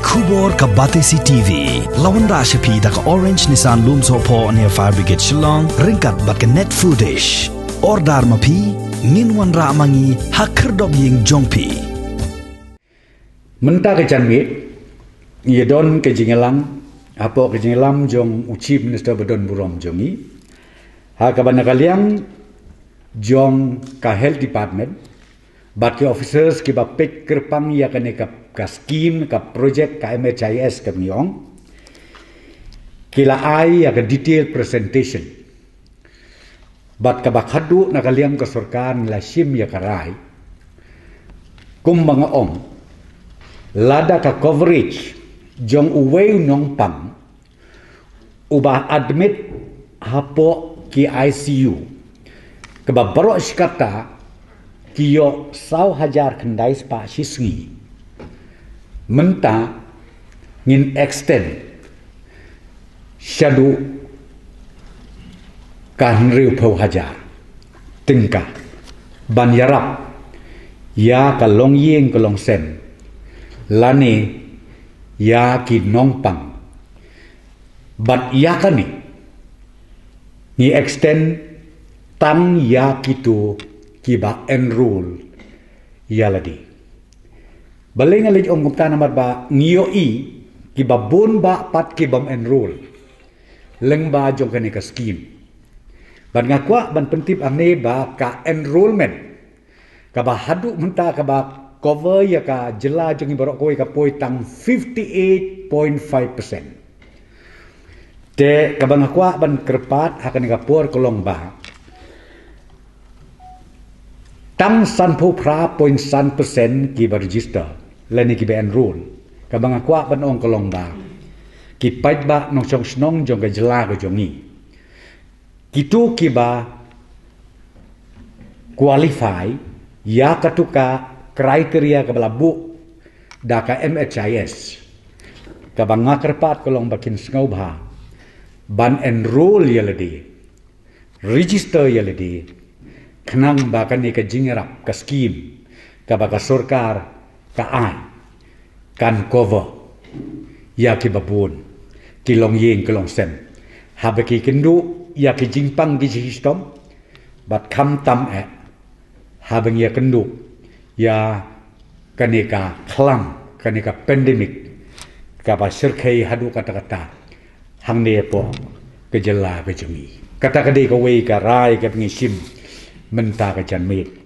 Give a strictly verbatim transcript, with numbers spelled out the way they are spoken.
Khubor ka Batesi T V la wanrah sha phi da ka Orange Nissan Lumsohphoh near Fire Brigade Shillong ryngkat bad ka Net Foodish. Order ma phi, ngin wanrah ma ngi ha khyrdop ïing jong phi. Mynta ka janmiet, ïa don ka jingïalang hapoh ka jingïalam jong u Chief Minister ba don burom jong ngi, ha kaba na ka liang jong ka Health Department bad ki officers kiba peit kyrpang ïa kane ka, ka scheme, ka project ka M H I S ka ngi ong, ki la ai ïa ka detail presentation. Bad kaba khadduh na ka liang ka sorkar ngi la shim ïa ka rai, kumba nga ong, lada ka coverage jong uwei u nongpang uba admit hapoh ki I C U, kaba baroh shi katta ki ïoh saw hajar khyndai spah shi sngi, mynta ngin extend shaduh ka hynriewphew hajar tyngka ban ïarap ïa ka longïing ka longsem lane ïa ki nongpang. Bad ïa kane ngi extend tang ïa kito kiba enroll ïa lade. Balei nga leit ong kumta? Namar ba ngi ïohi kiba bun bah pat kibym enroll lyngba jong kane ka scheme. Bad nga kwah ban pyntip hangne ba ka enrollment kaba haduh mynta kaba cover ïa ka jylla jong ngi baroh kawei ka poi tang fifty eight point five percent. Te kaba nga kwah ban kyrpad ha kane ka por ka long ba tang sanphew phra point san percent kiba register lane kiba enroll. Kaba nga kwah ban ong ka long ba ki paidbah nongshong shnong jong ka jylla ka jong ngi, kito kiba qualify ïa kato ka criteria kaba la buh da ka M H I S, kaba nga kyrpad ka long ba kin sngewbha ban enroll ïa lade, register ïa lade, khnang ba kane ka jingïarap, ka scheme kaba ka sorkar ka ai, kan cover ïa kiba bun ki longïing ki longsem, haba ki kynduh ïa ki jingpang ki jingshitom, bad khamtam eh haba ngi ïakynduh ïa kane ka khlam, kane ka pandemic kaba shyrkhei haduh katta katta hangne hapoh ka jylla ka jong ngi. Kata ka dei kawei ka rai kaba ngi shim mynta ka janmiet.